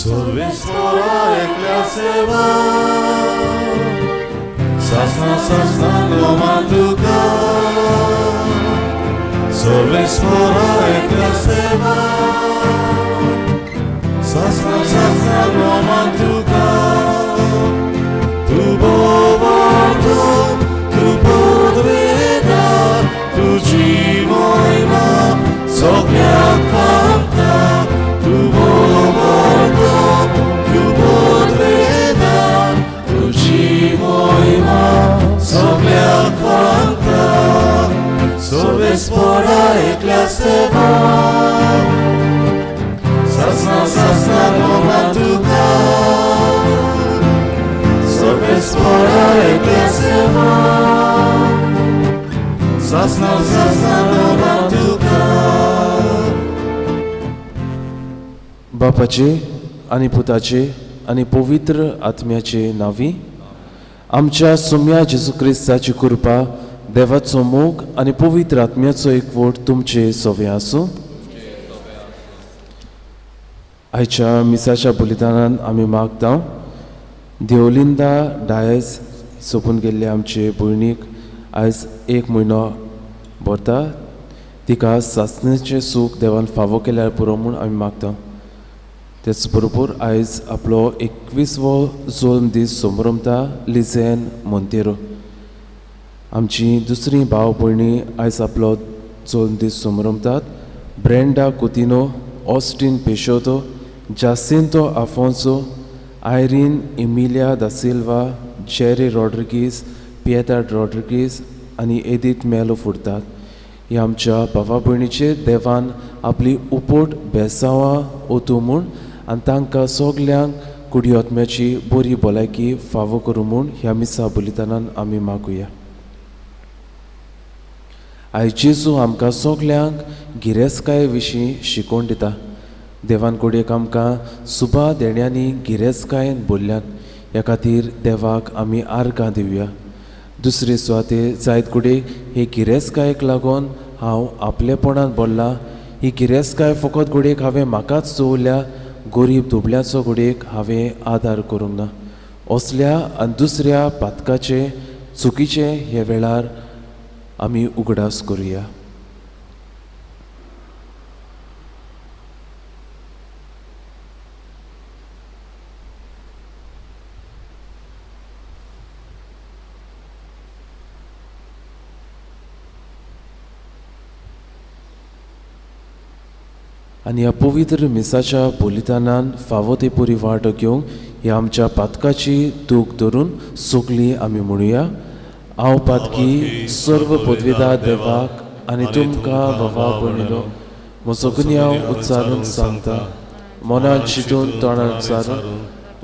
सर्वेस्पोरा एकल्या सेवा सासना सासना नोमा तुका सर्वेस्पोरा एकल्या सेवा सासना सासना नोमा तुका तू बोवतो तू पदवेदा तुझी मोहिमा सगळ्याक फावता तू बोवतो तू पदवेदा तुझी मोहिमा सगळ्याक फावता सर्वेस्पोरा एकल्या सेवा सासना सासना नोमा तुका सर्वेस्पोरा एकल्या सेवा सासना सासना नोमा तुका. बापाचे आनी पुताचे आनी पवित्र आत्म्याचे नांवी आमच्या सोम्या जेजू क्रिस्ताची कृपा, देवाचो मोग आनी पवित्र आत्म्याचो एकवट तुमचे सोवे आसूं. आयच्या मिसाच्या बलिदानान आमी मागता देवलिंदा डायस सोंपून गेल्ले आमचे भयणीक आयज एक म्हयनो भरता, तिका सासणेचें सूख देवान फावो केल्यार पुरो म्हूण आमी मागता. तेच बरोबर आयज आपलो 21वो जल्म दीस संभ्रमता लिझेन मोंतेरो. आमची दुसरी भाव भयणी आयज आपलो जल्म दीस संभ्रमतात Brenda Coutinho, Austin Peixoto, Jacinto Afonso, Irene Emilia da Silva, Jerry Rodrigues, Piedad Rodrigues आनी एदीत मेलो फुरतात. ह्या आमच्या भावा भयणीचेर देवान आपली उपट बेसांवां ओतूं म्हूण आनी तांकां सगल्यांक कुडी आत्म्याची बरी भलायकी फावो करूं म्हूण ह्या मिसा बलिदानान आमी मागुया. आयज जेजू आमकां सगल्यांक गिरेस्तकाये विशीं शिकोवन दिता. देवान घडयेक आमकां सुबा देण्यांनी गिरेस्तकायेन भरल्यात, ह्या खातीर देवाक आमी आर्गां दिवया. दुसरे सुवातेर जायत घडयेक हे गिरेस्तकायेक लागून हांव आपलेपणान भरला, ही गिरेस्तकाय फकत घडयेक हांवें म्हाकाच दवरल्या, गरीब दुबळ्याचो घडयेक हांवें आदार करूंक ना. असल्या आनी दुसऱ्या पातकाचे चुकीचे हे वेळार आमी उगडास करुया. आनी ह्या पवित्र मिसाच्या बलिदानान फावो ते पुरी वांटो घेवंक ह्या आमच्या पातकाची दूख धरून सगळीं आमी म्हणुया. हांव पातकी सर्व पदवेदार देवाक आनी तुमकां बाबा भयणीलो म्हजो गुन्यांव उच्चारून सांगता, मनान चिंतून तोंडान उच्चारून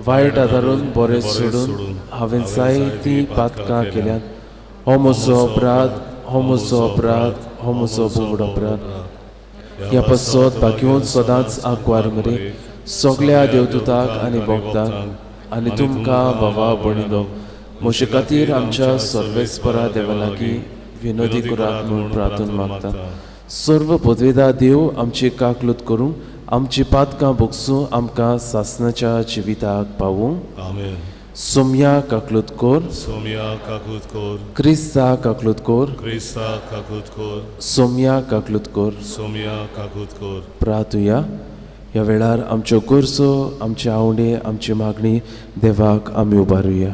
वायट आदारून बरें सोडून हांवें जायतीं पातकां केल्यात. हो म्हजो अपराध, हो म्हजो अपराध, हो म्हजो बोवड अपराध. ह्या पासत भाग्योन सदांच आंकवार मरे सगल्या देवदूताक आनी भक्तांक आनी तुमकां बाबा भयणीलो म्हजे खातीर आमच्या सर्वेस्परा देवा लागीं विनोदी करात म्हूण प्रार्थना मागता. सर्व पदवेदार देव आमची काकलूत करूंक, आमची पातकां भोगसूं, आमकां सासणाच्या जिविताक पावूं. आमेन. सोम्या काकलूत कोर, सोम्या काकूत कोर, क्रिस्ता काकलूत कोर, क्रिस्ता काकूत कोर, सोम्या काकलूत कोर, सोम्या काकूत कोर. प्रार्थुया. ह्या वेळार आमच्यो गरजो, आमचे आवडे, आमची मागणी देवाक आमी उबारुया.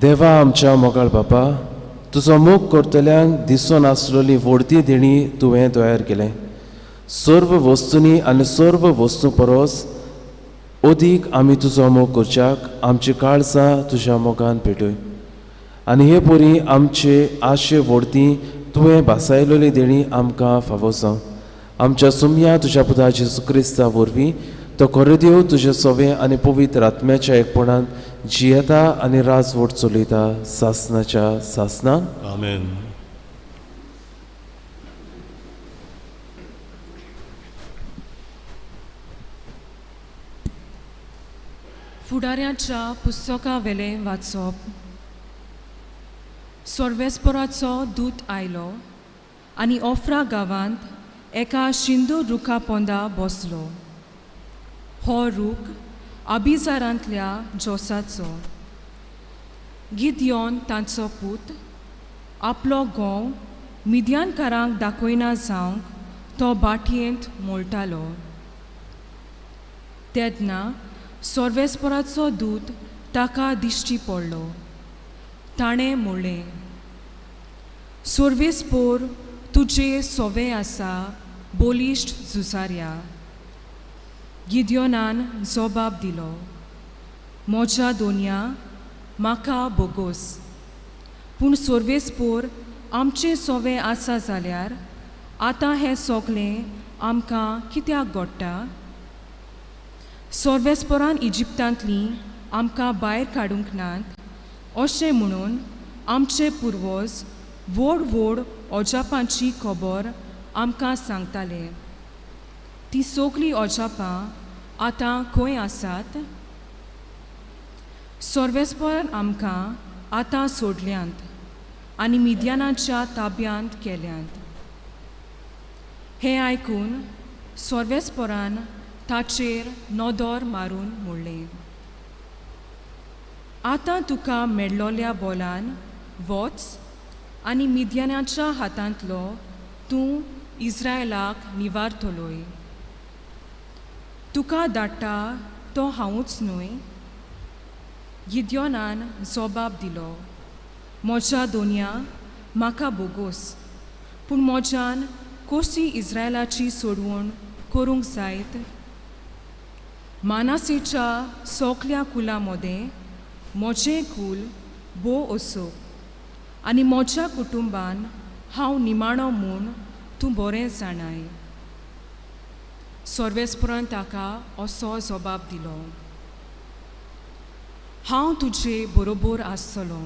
देवा आमच्या मोगाळ बापा, तुजो मोग करतल्यांक दिसून आसलेली व्हडती देणी तुवें तयार केलें. सर्व वस्तूंनी आनी सर्व वस्तू परस अदीक आमी तुजो मोग करच्याक आमची काळजां तुज्या मोगान पेटय आनी हे परी आमचे आशे व्हडती तुवें भासायलेली देणी आमकां फावो जावं. आमच्या सुमया तुज्या पुता जेजू क्रिस्ता वरवीं तो खरो देव तुजे सोवे आनी पवित्र आत्म्याच्या एकपणान जियेता आनी राजवट चलयता सासनाच्या सासनान. आमेन. फुडाऱ्याच्या पुस्तका वेलें वाचप. सर्वेस्पराचो दूत आयलो आनी ओफ्रा गांवांत एका शिंदूर रुखा पोंदा बसलो. हो रूख अबिजारांतल्या जोसाचो. गिदयोन तांचो पूत आपलो घोव मिद्यानकारांक दाखयना जावंक तो भाटयेंत मोळटालो. तेन्ना सर्वेस्पराचो दूत ताका दिश्टी पडलो. ताणें म्हणलें, सर्वेस्पोर तुजे सोवे आसा बलिश्ट झुजाऱ्या. गिदयोनान जबाब दिलो, म्हज्या दोनया म्हाका बोगोस, पूण सर्वेस्पोर आमचें सोवे आसा जाल्यार आतां हें सगळें आमकां कित्याक घडटा? सर्वेस्पोरान इजिप्तांतलीं आमकां भायर काडूंक नात अशें म्हणून आमचे पुर्वज व्हड व्हड अजापांची खबर आमकां सांगताले. ती सगळीं अजापां आतां खंय आसात? सर्वेस्पोरान आमकां आतां सोडल्यांत आनी मिद्यानाच्या ताब्यांत केल्यांत. हें आयकून सर्वेस्पोरान ताचेर नदर मारून म्हणलें, आतां तुका मेळ्ळोल्या बोलान वच आनी मिद्यानाच्या हातांतलो तूं इस्रायलाक निवारतलोय. तुका धाडटा तो हांवूच न्हय? गिदयोनान जबाब दिलो, म्हज्या दोनया म्हाका बोगोस, पूण म्हज्यान कशी इस्रायलाची सोडवण करूंक जायत? मानासेच्या सगल्या कुलां मदें म्हजें कूल भोव असो आनी म्हज्या कुटुंबान हांव निमाणो म्हूण तूं बरें जाणाय. सर्वेस्परान ताका असो जबाब दिलो, हांव तुजे बरोबर आसतलो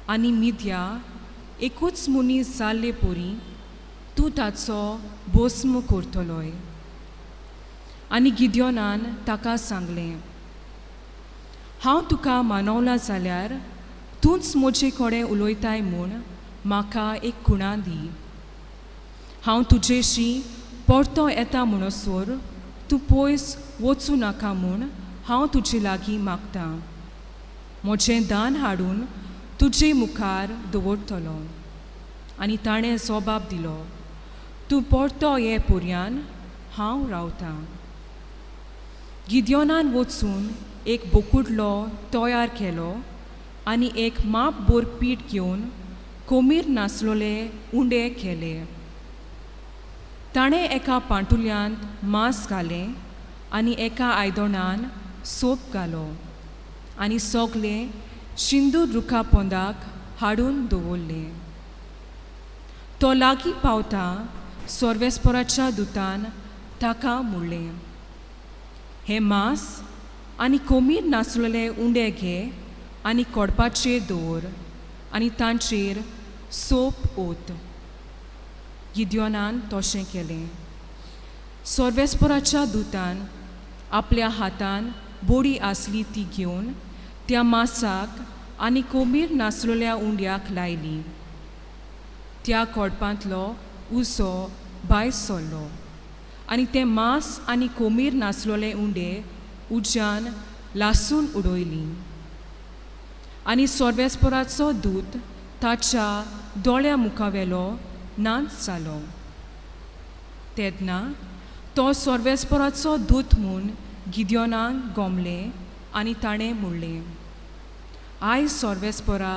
आनी मिद्या एकूच मनीस जाल्ले परी तूं ताचो भस्म करतलोय. आनी गिदयोनान ताका सांगलें, हांव तुका मानवला जाल्यार तूंच म्हजे कडेन उलयताय म्हूण म्हाका एक खुणा दी. हांव तुजेशी परतो येता म्हणसर तूं पयस वचूं नाका म्हूण हांव तुजे लागीं मागतां. म्हजें दान हाडून तुजे मुखार दवरतलो. आनी ताणें जबाब दिलो, तूं परतो ये पर्यान हांव रावतां. गिदयोनान वचून एक बोकुडलो तयार केलो आनी एक माप बोर पीठ घेवन कोमीर नासलोले उंडे केले. ताणें एका पांटुल्यांत मांस घालें आनी एका आयदनान सोप घालो आनी सगलें शिंदूर रुखा पोंदाक हाडून दवरलें. तो लागीं पावता सर्वेस्पराच्या दुतान ताका म्हणलें, हें मांस आनी कोमीर नासलेले उंडे घे आनी कोडपाचेर दवर आनी तांचेर सोप ओत. गिदयोनान तशें केलें. सर्वेस्पराच्या दुतान आपल्या हातान बोडी आसली ती घेवन त्या मांसाक आनी कोमीर नासलेल्या उंड्याक लायली. त्या कोडपांतलो उजो भायर सरलो आनी तें मांस आनी कोमीर नासलेले उंडे उज्यान लासून उडयली. आनी सर्वेस्पराचो दूत ताच्या दोळ्या मुखावेलो नाच जालो. तेन्ना तो सर्वेस्पराचो दूत म्हूण गिदयोनाक गोमलें आनी ताणें म्हणलें, आयज सर्वेस्परा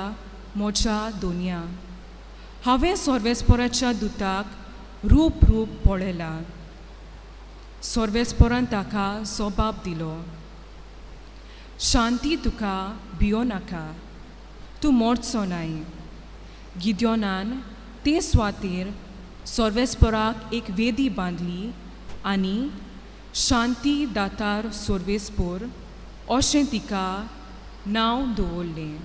म्हज्या दोनया, हांवें सर्वेस्पराच्या दुताक रूप रूप पळयलां. सर्वेस्परान ताका जबाब दिलो, शांती तुका भियो नाका, तूं मरचो नाय. गिदयोनान ते सुवातेर सर्वेस्पराक एक वेदी बांदली आनी शांती दातार सर्वेस्पोर अशें तिका नांव दवरलें.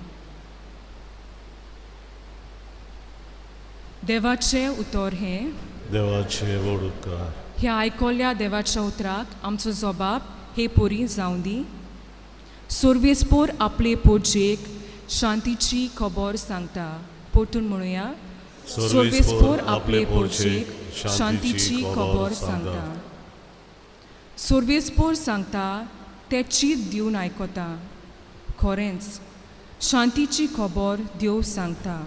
देवाचें उतर हें. देवाचे व्हड उपकार. ह्या आयकल्ल्या देवाच्या उतराक आमचो जबाब हे पोरी जावं दी. सर्वेस्पोर आपले पोरजेक शांतीची खबर सांगता. परतून म्हणुया. सर्वेस्पोर आपले पोरजेक शांतीची खबर सांगता. सर्वेस्पोर सांगता ते चीत दिवन आयकता. खरेंच शांतीची खबर देव सांगता.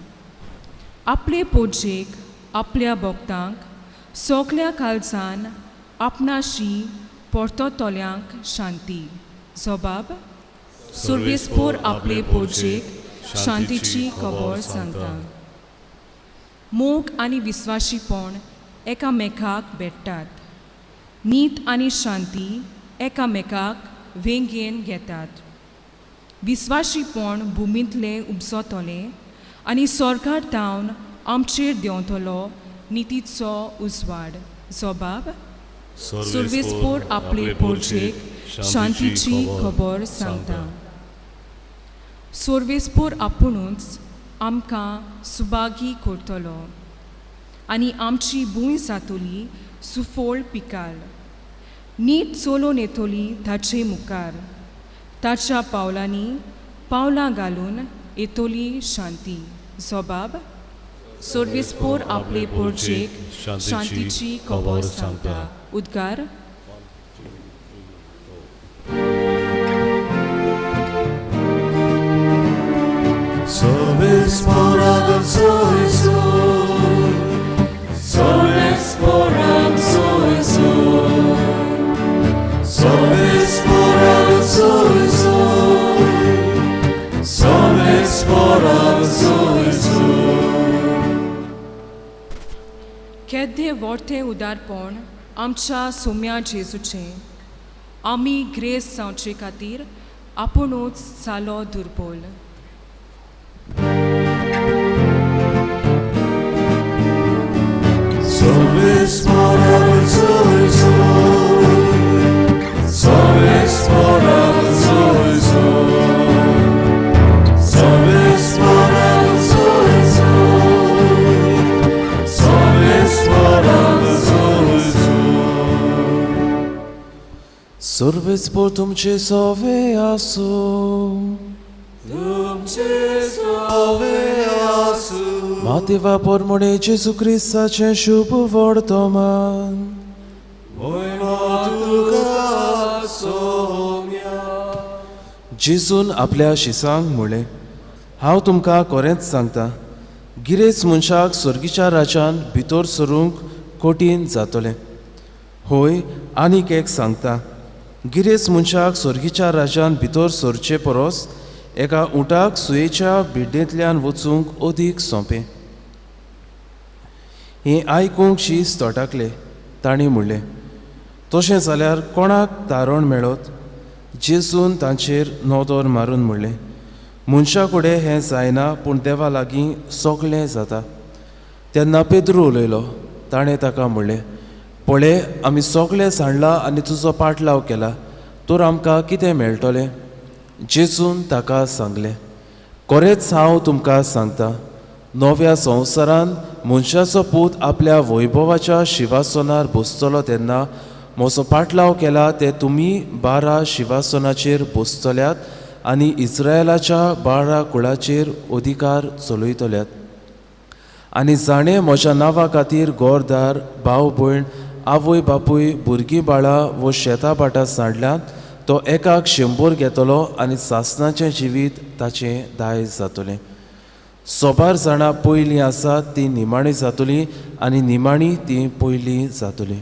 आपले पोरजेक आपल्या भक्तांक सगल्या काळजान आपणाशी परततल्यांक शांती. जबाब. सर्वेस्पोर आपले पोरजेक शांतीची खबर सांगता. मोग आनी विस्वाशीपण एकामेकाक भेट्टात. नीत आनी शांती एकामेकाक वेंगेन घेतात. विस्वाशीपण भुमींतलें उपजतलें आनी सरकार तावन आमचेर देंवतलो नितीचो उजवाड. जबाब. सर्वेस्पोर आपले पोरजेक शांतीची खबर सांगता. सर्वेस्पोर आपुणूच आमकां सुभागी करतलो आनी आमची भूंय जातली सुफळ पिकाल. नीट चलोवन येतली ताचे मुखार. ताच्या पावलांनी पावलां घालून येतली शांती. जबाब. सर्वेस्पोर आपले पोरजेक शांतीची खबर सांगता. उद्गार. केद्दें व्हडलें उदारपण आमच्या सोम्या जेजूचें. आमी ग्रेस जावचे खातीर आपुणूच जालो दुर्बोल. सर्वेस्पोर तुमचे सोवे आसूं. तुमचे सोवे आसूं. मातेवा पोरमोणे जेजू क्रिस्ताचें शुभ वर्तमान. तुका सोम्या. जेजून आपल्या शिसांक म्हणलें, हांव तुमकां खरेंच सांगता, गिरेस्त मनशाक स्वर्गीच्या राज्यान भितर सरूंक कठीण जातलें. होय, आनीक एक सांगता, गिरेस्त मनशाक स्वर्गीच्या राज्यान भितर सरचे परस एका उंटाक सुयेच्या बिड्डेंतल्यान वचूंक अदीक सोंपें. हें आयकूंक शीस तोटाकले. तांणी म्हणलें, तशें जाल्यार कोणाक तारण मेळत? जेजून तांचेर नदर मारून म्हणलें, मनशा कडेन हें जायना, पूण देवा लागीं सगळें जाता. तेन्ना पेद्रू उलयलो. ताणें ताका म्हणलें, पळय, आमी सगळें सांडलां आनी तुजो पाटलाव केला, तर आमकां कितें मेळटलें? जेजून ताका सांगलें, खरेंच हांव तुमकां सांगता, नव्या संवसारान मनशाचो पूत आपल्या वैभवाच्या शिवासनार बसतलो तेन्ना म्हजो पाटलाव केला ते तुमी 12 शिवासनाचेर बसतल्यात आनी इस्रायलाच्या 12 कुळाचेर अधिकार चलयतल्यात. आनी जाणें म्हज्या नांवा खातीर घरदार, भाव भयण, आवय बापूय, भुरगीं बाळां वो शेतां भाटां सांडल्यात तो एकाक 100 घेतलो आनी सासणाचें जिवीत ताचें दायज जातलें. सोबार जाणां पयलीं आसा ती निमाणी जातली आनी निमाणी ती पयलीं जातली.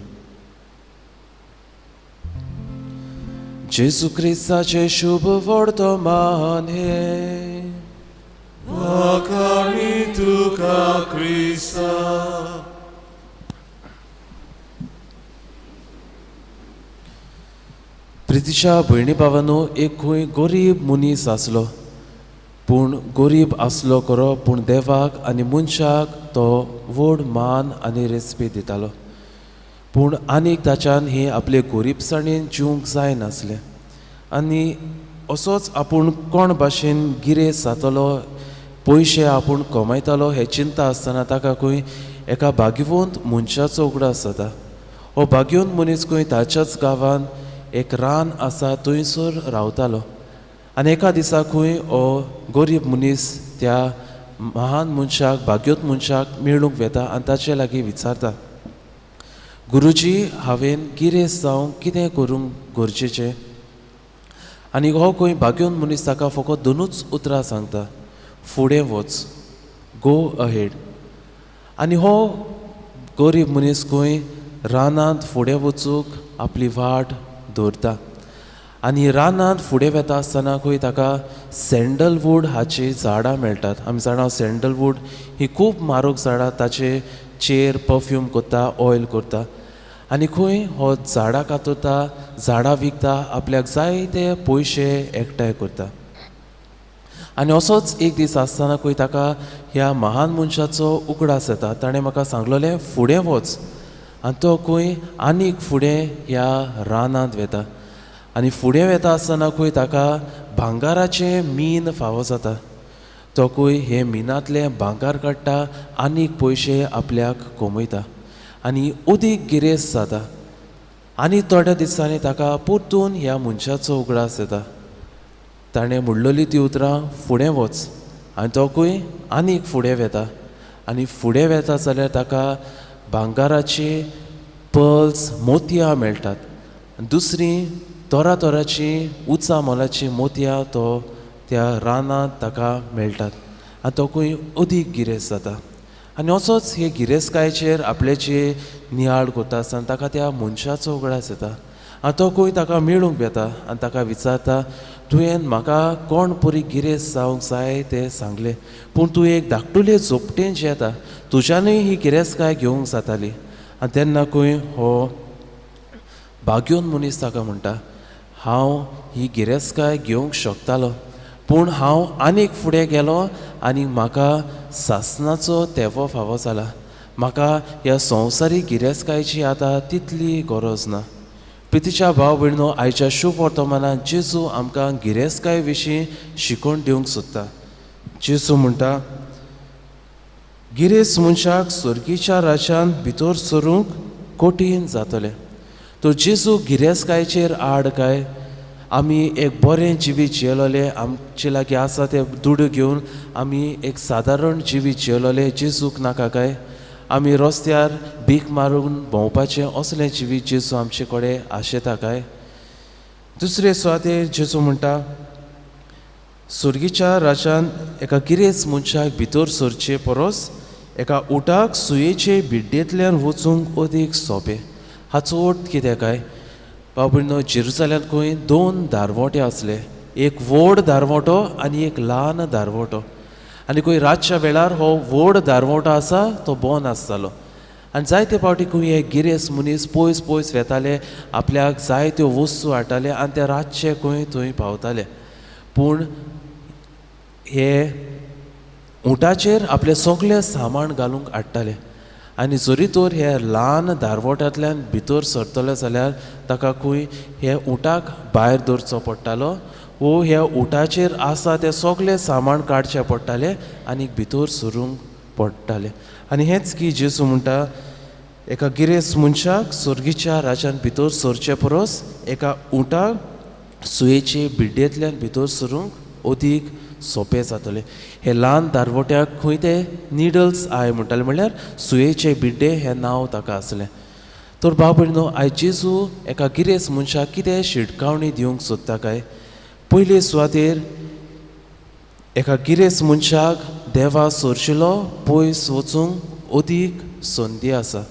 जेजू क्रिस्ताचें शुभ वर्तमान हें. वाखाणी तुका क्रिस्ता. प्रितीच्या भयणी भावांनो, एक खंय गरीब मनीस आसलो. पूण गरीब आसलो खरो, पूण देवाक आनी मनशाक तो व्हड मान आनी रेस्पेद दितालो. पूण आनीक ताच्यान हे आपले गरिबसाणेन जिवंक जायनासलें आनी असोच आपूण कोण भाशेन गिरेस्त जातलो, पयशे आपूण कमयतालो हें चिंता आसतना ताका खंय एका भाग्यवंत मनशाचो उगडास जाता. हो भाग्यवंत मनीस खंय ताच्याच गांवांत एक रान आसा थंयसर रावतालो आनी एका दिसा खंय हो गरीब मनीस त्या महान मनशाक, भाग्योत मनशाक मेळूंक वेता आनी ताचे लागीं विचारता, गुरुजी हांवें गिरेस्त जावंक कितें करूंक गरजेचें? आनी हो खंय भाग्योन मनीस ताका फकत दोनूच उतरां सांगता, फुडें वच, गो अहेड. आनी हो गरीब मनीस खंय रानांत फुडें वचूंक आपली वाट दवरता आनी रानांत फुडें वेता आसतना खंय ताका सँडलवूड हाची झाडां मेळटात. आमी जाणा सँडलवूड ही खूब म्हारग झाडां, ताचे चेर परफ्यूम करता, ऑयल करता. आनी खंय हो झाडां कातरता, झाडां विकता, आपल्याक जायते पयशे एकठांय करता. आनी असोच एक दीस आसतना खंय ताका ह्या महान मनशाचो उगडास येता, ताणें म्हाका सांगलेलें फुडें वच. आनी तो खंय आनीक फुडें ह्या रानांत वेता आनी फुडें वेता आसतना खंय ताका भांगाराचें मीन फावो जाता. तो खंय हे मिनांतलें भांगार काडटा आनीक पयशे आपल्याक कमयता आनी अदीक गिरेस्त जाता. आनी थोड्या दिसांनी ताका परतून ह्या मनशाचो उगडास येता, ताणें म्हणलेली ती उतरां फुडें वच. आनी तो खंय आनीक फुडें वेता आनी फुडें वेता जाल्यार ताका भांगाराचे पर्ल्स, मोतयां मेळटात. दुसरी तरातराची उंचा मोलाची मोतयां तो त्या रानांत ताका मेळटात आनी तो खंय अदीक गिरेस्त जाता. आनी असोच हे गिरेस्तकायेचेर आपल्याचे नियाळ करता आसतना ताका त्या मनशाचो उगडास येता आनी तो खंय ताका मेळूंक वेता आनी ताका विचारता, तुवें म्हाका कोण परी गिरेस्त जावंक जाय तें सांगलें, पूण तूं एक धाकटुले झोपटेन येता, तुज्यानूय ही गिरेस्तकाय घेवंक जाताली. आनी तेन्ना खंय हो भाग्योन मनीस ताका म्हणटा, हांव ही गिरेस्तकाय घेवंक शकतालो, पूण हांव आनीक फुडें गेलो आनी म्हाका सासणाचो तेवो फावो जाला, म्हाका ह्या संवसारीक गिरेस्तकायेची आतां तितली गरज ना. प्रितीच्या भाव भयणो, आयच्या शुभ वर्तमानांत जेजू आमकां गिरेस्तकाये विशीं शिकोवन दिवंक सोदता. जेजू म्हणटा, गिरेस्त मनशाक सर्गीच्या राज्यांत भितर सरूंक कठीण जातलें. तर जेजू गिरेस्तकायेचेर आड काय आमी एक बरें जिवीत जियेलोले, आमचे लागीं आसा ते दुडू घेवन आमी एक सादारण जिवीत जियेलोले, जेजूक नाका काय? आमी रस्त्यार भीक मारून भोंवपाचें असलें जिवीत जेजू आमचे कडेन आशेता काय? दुसरे सुवातेर जेजू म्हणटा, सर्गीच्या राज्यांत एका गिरेस्त मनशाक भितर सरचे परस एका उटाक सुयेचे बिड्डेंतल्यान वचूंक अदीक सोंपें. हाचो अर्थ कितें काय? बाबूनो, जेरुजाल्यांत खंय दोन दारवोटे आसले, एक व्हड दारवोटो आनी एक ल्हान दारवोटो. आनी खंय रातच्या वेळार हो व्हड दारवोटो आसा तो बंद आसतालो आनी जायते फावटी खंय हे गिरेस्त मनीस पयस पयस वेताले, आपल्याक जाय त्यो वस्तू हाडटाले आनी ते रातचे खंय थंय पावताले. पूण हे उंटाचेर आपलें सगळें सामान घालूंक हाडटाले आनी जरी तर हे ल्हान दारवोट्यांतल्यान भितर सरतले जाल्यार ताका खंय हे उंटाक भायर दवरचो पडटालो वो ह्या उंटाचेर आसा तें सगळें सामान काडचें पडटालें आनी भितर सरूंक पडटालें. आनी हेंच की जेजू म्हणटा, एका गिरेस्त मनशाक सर्गीच्या राज्यांत भितर सरचे परस एका उंटाक सुयेचे बिड्डेंतल्यान भितर सरूंक अदीक सोंपें जातलें. हे ल्हान दारवोट्याक खंय ते निडल्स I म्हणटाले, म्हणल्यार सुयेचे बिड्डे हें नांव ताका आसलें. तर भाव भयणो, आयज जेजू एका गिरेस्त मनशाक कितें शिटकावणी दिवंक सोदता काय? पयले सुवातेर एका गिरेस्त मनशाक देवा सोरशिलो पयस वचूंक अदीक संदी आसा.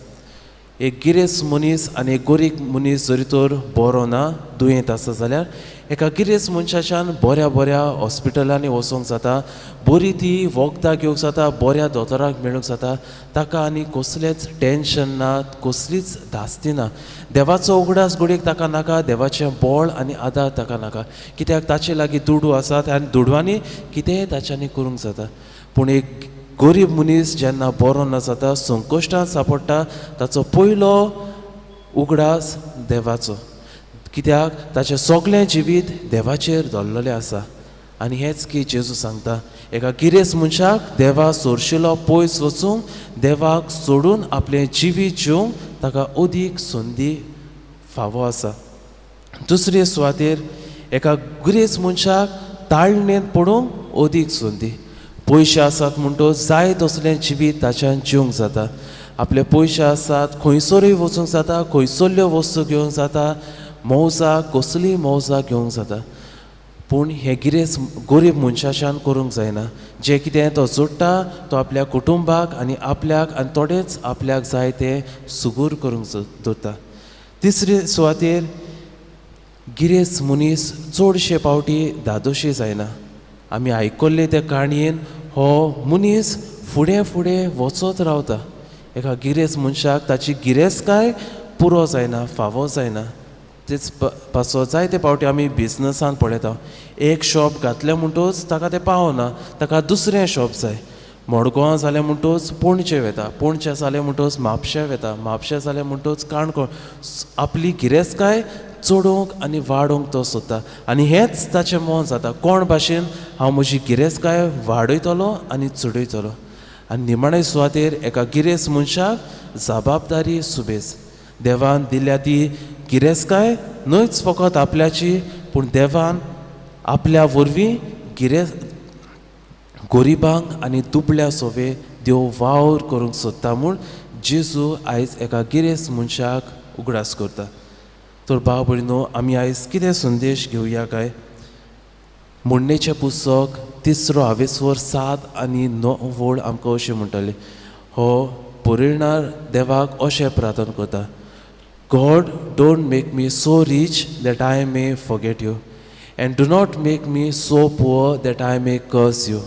एक गिरेस्त मनीस आनी एक गरीब मनीस जरी तर बरो ना, दुयेंत आसा जाल्यार एका गिरेस्त मनशाच्यान बऱ्या बऱ्या हॉस्पिटलांनी वचोंक जाता, बरी ती वखदां घेवंक जाता, बऱ्या दोतोराक मेळूंक जाता, ताका आनी कसलेंच टेंशन ना, कसलीच धास्ती ना. देवाचो उगडास घडयेक ताका नाका, देवाचें बळ आनी आदार ताका नाका, कित्याक ताचे लागीं दुडू आसात आनी दुडवांनी कितेंय ताच्यांनी करूंक जाता. पूण एक गरीब मनीस जेन्ना बरो ना जाता, संकश्टांत सांपडटा, ताचो पयलो उगडास देवाचो, कित्याक ताचें सगळें जिवीत देवाचेर दवरलेलें आसा. आनी हेंच की जेजू सांगता, एका गिरेस्त मनशाक देवा सोरशिलो पयस वचूंक, देवाक सोडून आपलें जिवीत जिवंक ताका अदीक संदी फावो आसा. दुसरे सुवातेर एका गिरेस्त मनशाक ताळणेंत पडूंक अदीक संदी. पयशे आसात म्हणटकच जाय तसलें जिवीत ताच्यान जिवंक जाता. आपले पयशे आसात खंयसरूय वचूंक जाता, खंयसरल्यो वस्तू घेवंक जाता, मौजा कसलीय मौजा घेवंक जाता. पूण हें गिरेस्त गरीब मनशाच्यान करूंक जायना. जें कितें तो जोडटा तो आपल्या कुटुंबाक आनी आपल्याक आनी थोडेच आपल्याक जाय तें सुगूर करूंक दवरता. तिसरे सुवातेर गिरेस्त मनीस चडशे पावटी धादोशी जायना. आमी आयकल्ले त्या काणयेन हो मनीस फुडें फुडें वचत रावता. एका गिरेस्त मनशाक ताची गिरेस्तकाय पुरो जायना, फावो जायना. तेच पासत जायते पावटी आमी बिजनसान पळयता, एक शॉप घातलें म्हणटकच ताका तें पावना, ताका दुसरें शॉप जाय. मडगांव जालें म्हणटकच पणजे वता, पणजे जालें म्हणटकच म्हापशें वता, म्हापशें जालें म्हणटकच काणकोण. आपली गिरेस्तकाय चडोवंक आनी वाडोवंक तो सोदता आनी हेंच ताचें मन जाता, कोण भाशेन हांव म्हजी गिरेस्तकाय वाडयतलो आनी चडयतलो. आनी निमाणे सुवातेर एका गिरेस्त मनशाक जबाबदारी सुबेज. देवान दिल्या ती गिरेस्तकाय न्हयच फकत आपल्याची, पूण देवान आपल्या वरवीं गिरेस्त गरिबांक आनी दुबळ्या सोवे देव वावर करूंक सोदता म्हूण जेजू आयज एका गिरेस्त मनशाक उगडास करता. तर भाव भयणीनो, आमी आयज कितें संदेश घेवया काय? म्हणणेचें पुस्तक 3 हावेसवर 7 आनी 9 वळ आमकां अशें म्हणटालें, हो बरयणार देवाक अशें प्रार्थना करता, God, don't make me so rich that I may forget you, and do not make me so poor that I may curse you.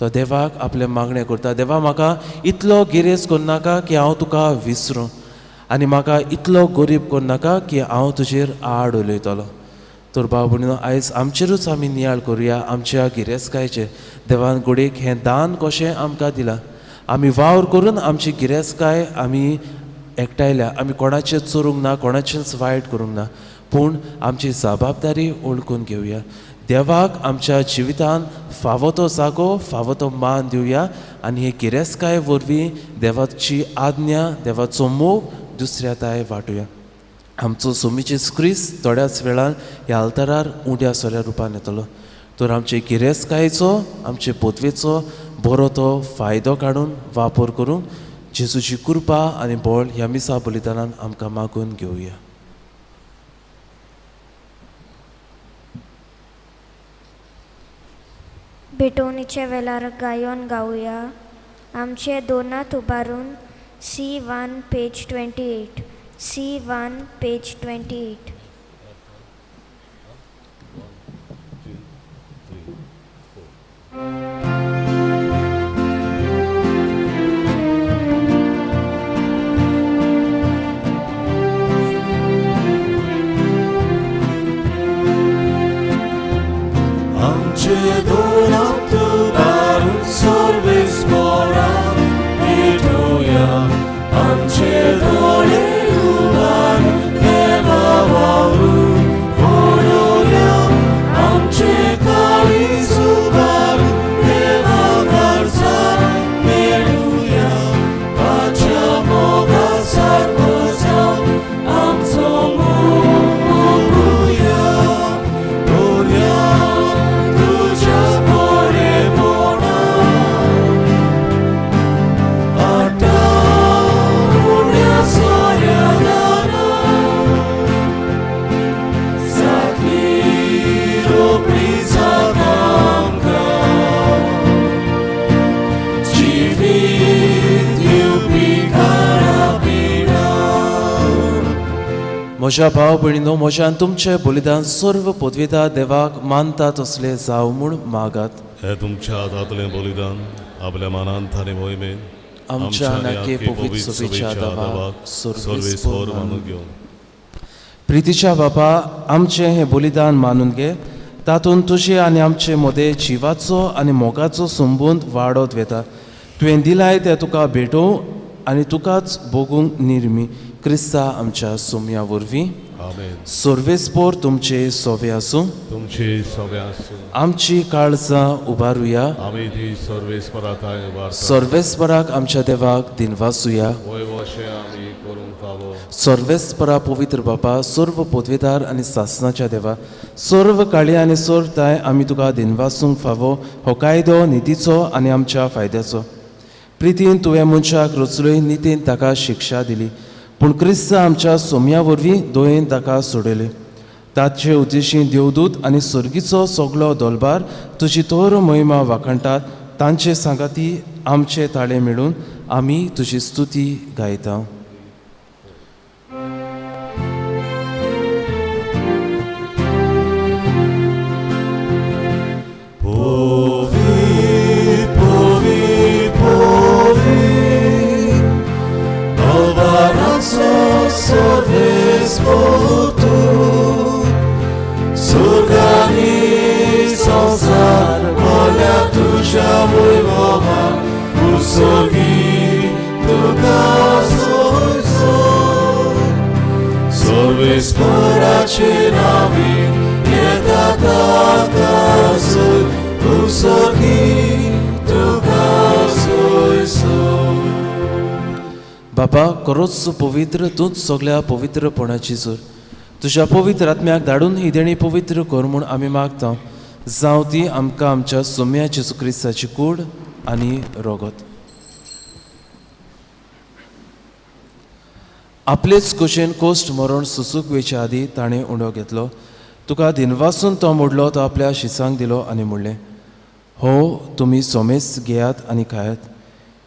तो देवाक आपलें मागणें करता, देवा म्हाका इतलो गिरेस्त करनाका की हांव तुका विसरूं, आनी म्हाका इतलो गरीब करनाका की हांव तुजेर आड उलयतलो. तर भाव भयणीनो, आयज आमचेरूच आमी नियाळ करुया, आमच्या गिरेस्तकायचेर. देवान घडयेक हें दान कशें आमकां दिलां, आमी वावर करून आमची गिरेस्तकाय आमी एकठांयल्या, आमी कोणाचें चोरूंक ना, कोणाचेंच वायट करूंक ना, पूण आमची जबाबदारी वळखून घेवया. देवाक आमच्या जिवितान फावो तो जागो, फावो तो मान दिवया आनी हे गिरेस्तकाय वरवीं देवाची आज्ञा, देवाचो मोग दुसऱ्या ताय वांटुया. आमचो सोमीचे क्रिस्त थोड्याच वेळान ह्या आल्तारार उंड्या सोऱ्या रुपान येतलो. तर आमचे गिरेस्तकायेचो, आमचे पदवेचो बरो तो फायदो काडून वापर करूंक जेजूची कृपा आनी बळ ह्या मिसा बलिदानान आमकां मागून घेवया. भेटवणीच्या वेळार गायन गावया. आमचे दोनात उबारून C1 page 28, C1 page 28. आमचे दोनात उबारून सर्वेस्परा भेटोया, आमचे दोळे उबारून देवा वावरून पळोवया, आमचे काळीज उबारून देवा काळजार मेळुया, ताच्या मोगा सारको जावन आमचो मोग मोगुया. दवरया तुज्या बरेपणा आतां उण्या सोऱ्या दाना जातली रोखडी जाता आमकां जिवीत दिवपी खाणापिणा. म्हज्या भाव भयणीनो, म्हज्या आनी तुमचें बलिदान सर्व पदवेता देवाक मानता तसलें जावं म्हूण मागात. हे तुमच्या हातांतलें बलिदान आपल्या मनांत आनी मोहिमेन आमच्या नाके पवित्र सभेच्या देवाक सर्वेस्पर मानून घेवन. प्रितीच्या बापा, आमचें हें बलिदान मानून घे, तातूंत तुजे आनी आमचे मदें जिवाचो आनी मोगाचो संबंद वाडत वता. तुवें दिलाय तें तुका भेटोवं आनी तुकाच भोगूंक निर्मी क्रिस्ता आमच्या सोम्या वरवीं. आमेन. सर्वेस्पोर तुमचे सोवे आसूं. तुमचे सोवे आसूं. आमची काळजां उबारुया. आमी ती सर्वेस्परा थांय उबारता. सर्वेस्पराक आमच्या देवाक दिनवासुया. वय वशें आमी करूंक फावो. सर्वेस्परा पवित्र बापा, सर्व पदवेदार आनी सासनाच्या देवा, सर्व काळी आनी सर्व ताय आमी तुका दिनवासूंक फावो हो कायदो नितीचो आनी आमच्या फायद्याचो। प्रितीन तुवें मनशाक रचलोय, नितीन ताका शिक्षा दिली, पूण क्रिस्त आमच्या सोम्या वरवीं दोयेन ताका सोडयले। ताचे उद्देशी देवदूत आनी सर्गीचो सगलो दोलबार तुजी तोर महिमा वाखाणटात। तांचे सांगाती आमचे ताळे मेळून आमी तुजी स्तुती गायता। बाबा खरोच पवित्र तूंच सगळ्या पवित्रपणाची जोर, तुज्या पवित्र आत्म्याक धाडून ही देणी पवित्र कर म्हूण आमी मागता। जावं ती आमकां आमच्या सोम्या जेजू क्रिस्ताची कूड आनी रोगत। आपलेच कुशेन कोश्ट मरण सुसूक वेचे आदी ताणें उंडो घेतलो, तुका दिनवासून तो मोडलो, तो आपल्या शिसांक दिलो आनी म्हणलें, हो तुमी सोमेच घेयात आनी खायात,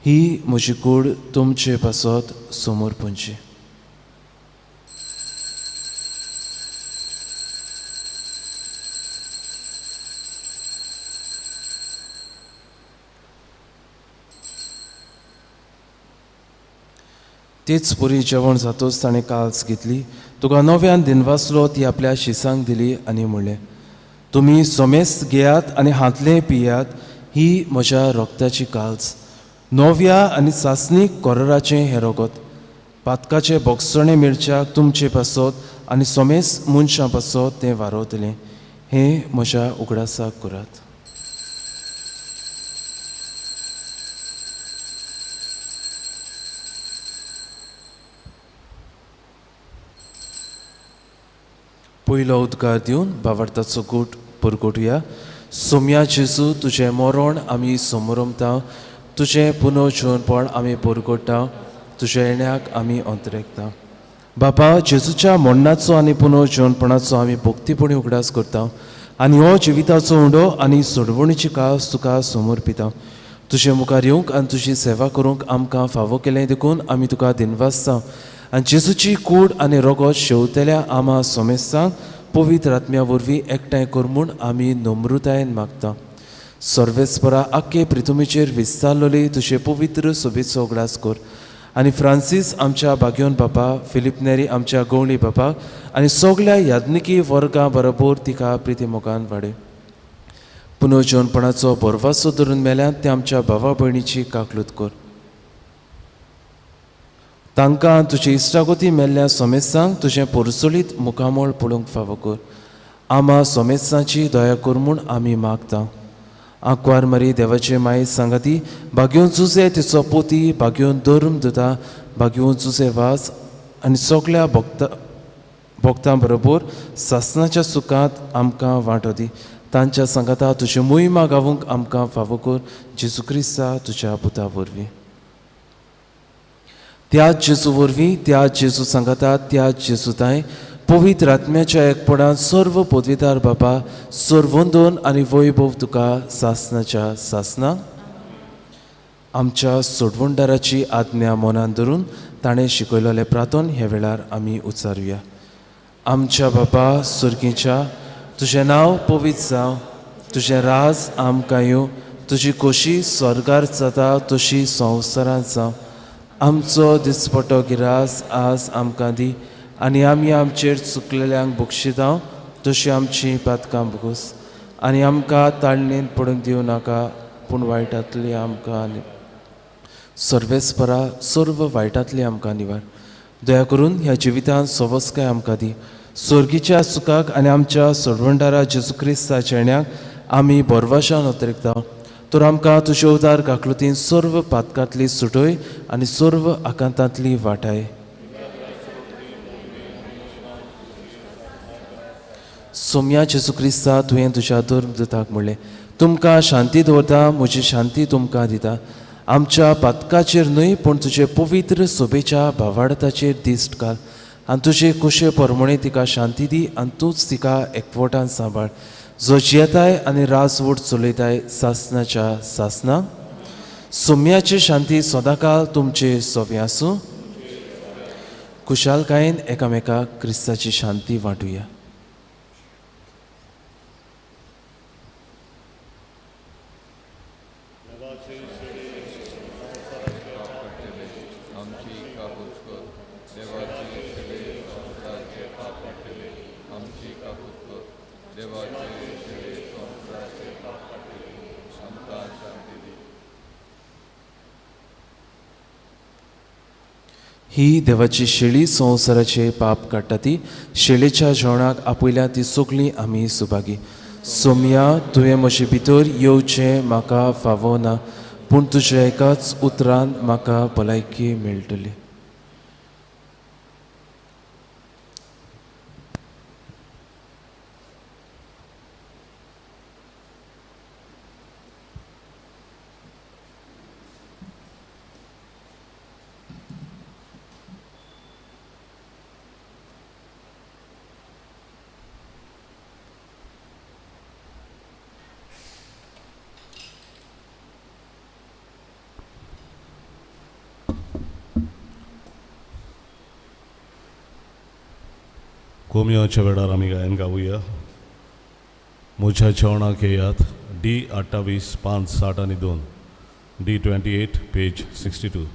ही म्हजी कूड तुमचे पासत समोर पुंची। तेच पुरी जेवण जातोच ताणें काल्स घेतली, तुका नव्यान दिनवासलो, ती आपल्या शिसांक दिली आनी म्हणलें, तुमी सोमेस घेयात आनी हांतलें पियात, ही म्हज्या रोगताची काल्स, नव्या आनी सासणीक कोरराचें हें रोगत, पातकाचें बोगसणें मिरच्याक तुमचे पासत आनी सोमेस मनशां पासत तें वारवतलें, हें म्हज्या उगडासाक करात। पयलो उद्गार दिवन बावडताचो गूट परगटुया। सोम्या जेजू, तुजें मरण आमी समोरमता, तुजें पुनर्जीवनपण आमी परगट्टा, तुज्या येण्याक आमी अंतरेकता। बापा, जेजूच्या मरणाचो आनी पुनर्जीवनपणाचो आमी भक्तीपणी उगडास करता आनी हो जिविताचो उंडो आनी सोडवणीची कास तुका समर्पिता। तुजे मुखार येवंक आनी तुजी सेवा करूंक आमकां फावो केलें देखून आमी तुका दिनवासता आनी जेजूची कूड आनी रोगत शेवतल्या आमा सोमेस्तांक पवित्र आत्म्या वरवीं एकठांय कर म्हूण आमी नम्रतायेन मागता। सर्वेस्परा आख्खे पृथ्वीचेर विस्तारलेली तुजे पवित्र सोबेचो उगडास कर आनी फ्रांसीस आमच्या बाग्योन बापा, फिलीप नेरी आमच्या गवळी बापा आनी सगल्या याज्ञिकी वर्गां बरोबर तिका प्रिती मोगान वाडय। पुनर्जीवनपणाचो भरवासो धरून मेल्यान ते आमच्या भावा भयणीची काकलूत कर, तांकां तुजे इश्टागती मेल्ल्या सोमेस्तांक तुजें पोरसोलीत मुखामळ पळोवंक फावो कर। आमा सोमेस्तांची दया कर म्हूण आमी मागता। आंकवार मरी देवाचे माये सांगाती बागयोन जुजे तिचो पोती, बागयोन धर्म दिता, बागयोन जुजे वास आनी सगल्या भक्तां बरोबर सासनाच्या सुखांत आमकां वांटो दी। तांच्या सांगाता तुजी मोहिमा गावूंक आमकां फावो कर, जेजू क्रिस्ता तुज्या पुता वरवीं। त्याच जेजू वरवीं, त्याच जेजू सांगाता, त्याच जेजू तांय पवित्र आत्म्याच्या एकपणान सर्व पदवीदार बापा, सर्वंदन आनी वैभव तुका सासनाच्या सासना। आमच्या सोडवणदाराची आज्ञा मनान धरून ताणें शिकयलेलें प्रार्थन ह्या वेळार आमी उच्चारुया। आमच्या बापा सुर्गीच्या, तुजें नांव पवित्र जावं, तुजें राज आमकां येवं, तुजी खोशी स्वर्गार जाता तशी संवसारांत जावं। आमचो दिसपटो गिरास आज आमकां दी आनी आमी आमचेर चुकलेल्यांक बक्षिता तशी आमची पातकां भोगोस आनी आमकां ताळणेंत पडूंक दिवं नाका, पूण वायटांतली आमकां सर्वेस्परा सर्व वायटांतली आमकां निवार। दया करून ह्या जिवितांत सवस्काय आमकां दी, स्वर्गीच्या सुखाक आनी आमच्या सोडवणदारा जेजू क्रिस्ताच्या येण्याक आमी भरवशान अतिरिक्ता। तर आमकां तुजे उदार काकलुतीन सर्व पातकांतली सुटय आनी सर्व आकांतांतली वाटाय। सोम्या जेजू क्रिस्ता, तुवें तुज्या धर्मदूताक म्हणलें, तुमकां शांती दवरता, म्हजी शांती तुमकां दिता. आमच्या पातकाचेर न्हय पूण तुजे पवित्र सोबेच्या भावार्थाचेर दिश्ट घाल आनी तुजे कुशे परमणे तिका शांती दी आनी तूंच तिका एकवटान सांबाळ, जो जियेताय आनी राजवट चलयताय सासनाच्या सासना. सोम्याची शांती सदांकाळ तुमचे सोबे आसूं. खुशालकायेन एकामेकाक क्रिस्ताची शांती वांटुया. ही देवाची शेळी संवसाराचे पाप काडटा ती शेळेच्या जेवणाक आपयल्या ती सगळीं आमी सुभागी. सोम्या, तुवें म्हजे भितर येवचें म्हाका फावो ना, पूण तुज्या एकाच उतरान म्हाका भलायकी मेळटली. कोमियोच्या वेळार आमी गायन गावया. म्हज्या जेवणाक येयात. डी 28 5 60 आनी 2, डी 28 पेज 62.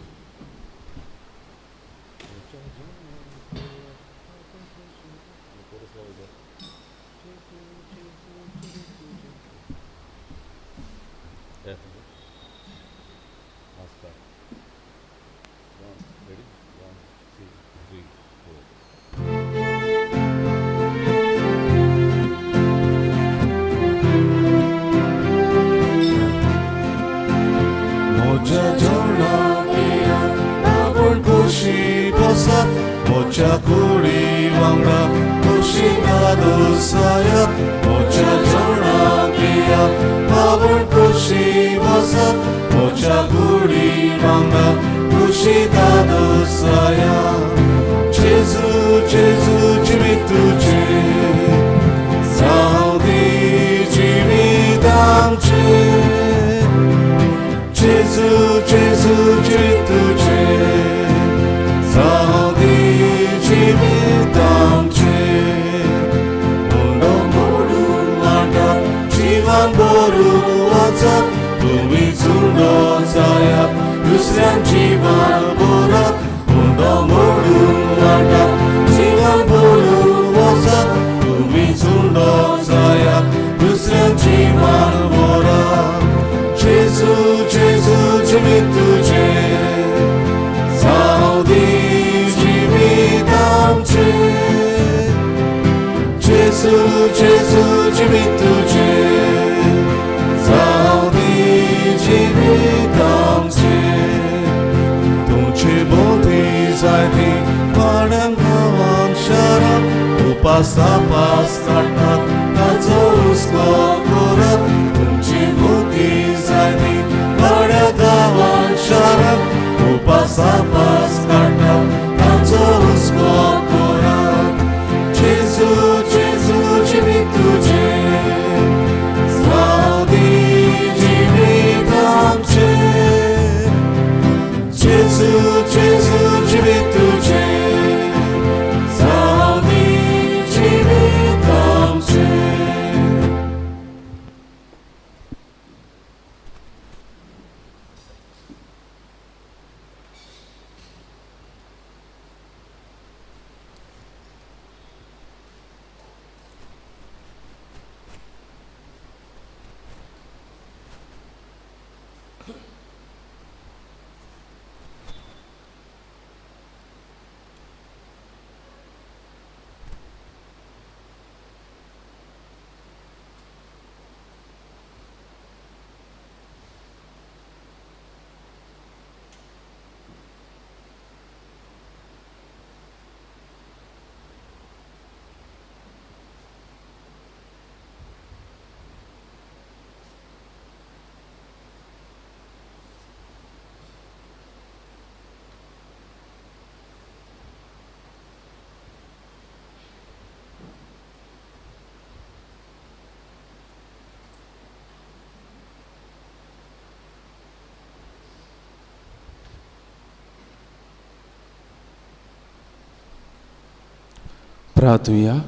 प्रार्थुया.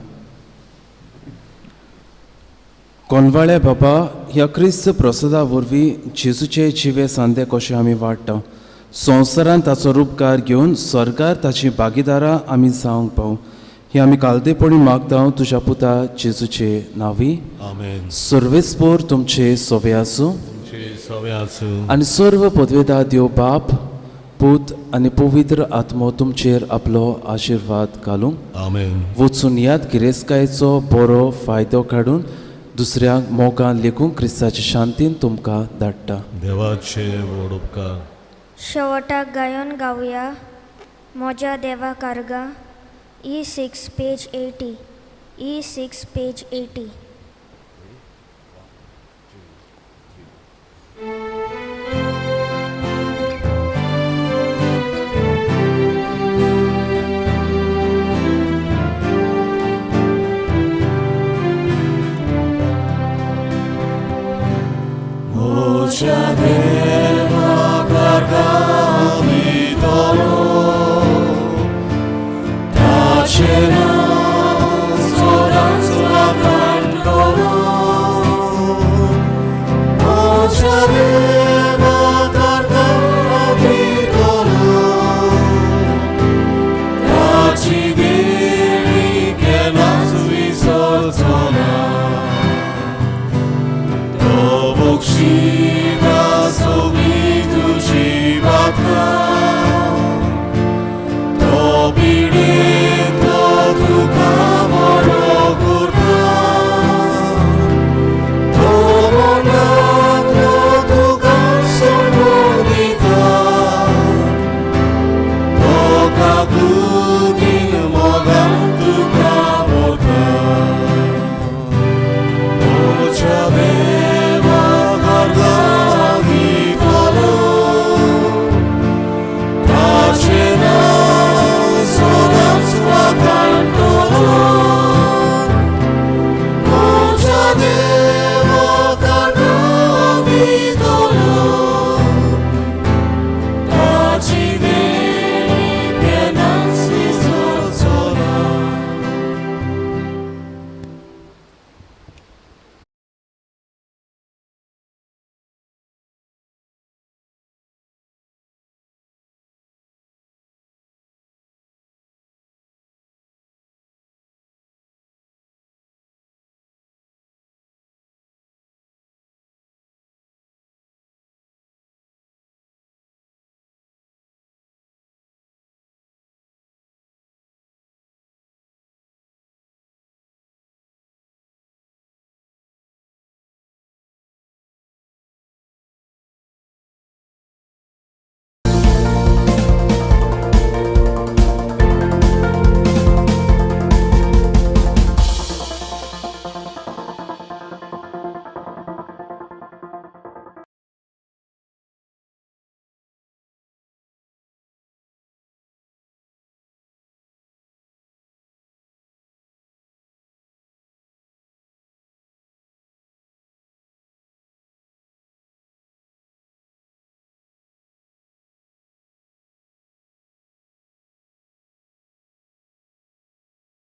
कोनवाळ्या बाबा, ह्या क्रिस्त प्रसादा वरवीं जेजूचे जिवे सांदे कशे आमी वाडटा, संवसारांत ताचो रुपकार घेवन स्वर्गार ताची भागीदारां आमी जावंक पावूं, ही आमी कालदेपणी मागता तुज्या पुता जेजूचे नांवी. आमेन. सर्वेस्पोर तुमचे सोवे आसूं. तुमचे सवे आसूं. आनी सर्व पदवेदा देव बाप, पूत आनी पवित्र आत्मो तुमचेर आपलो आशिर्वाद घालूं. आमेन. वचून याद गिरेस्तकायेचो बरो फायदो काडून दुसऱ्यांक मोगान लेखूंक क्रिस्ताचे शांतीन तुमकां धाडटा. देवाचे व्हड उपकार. शेवटाक गायन गावया म्हज्या देवा कार्गा, E 6 page 80, E 6 page 80.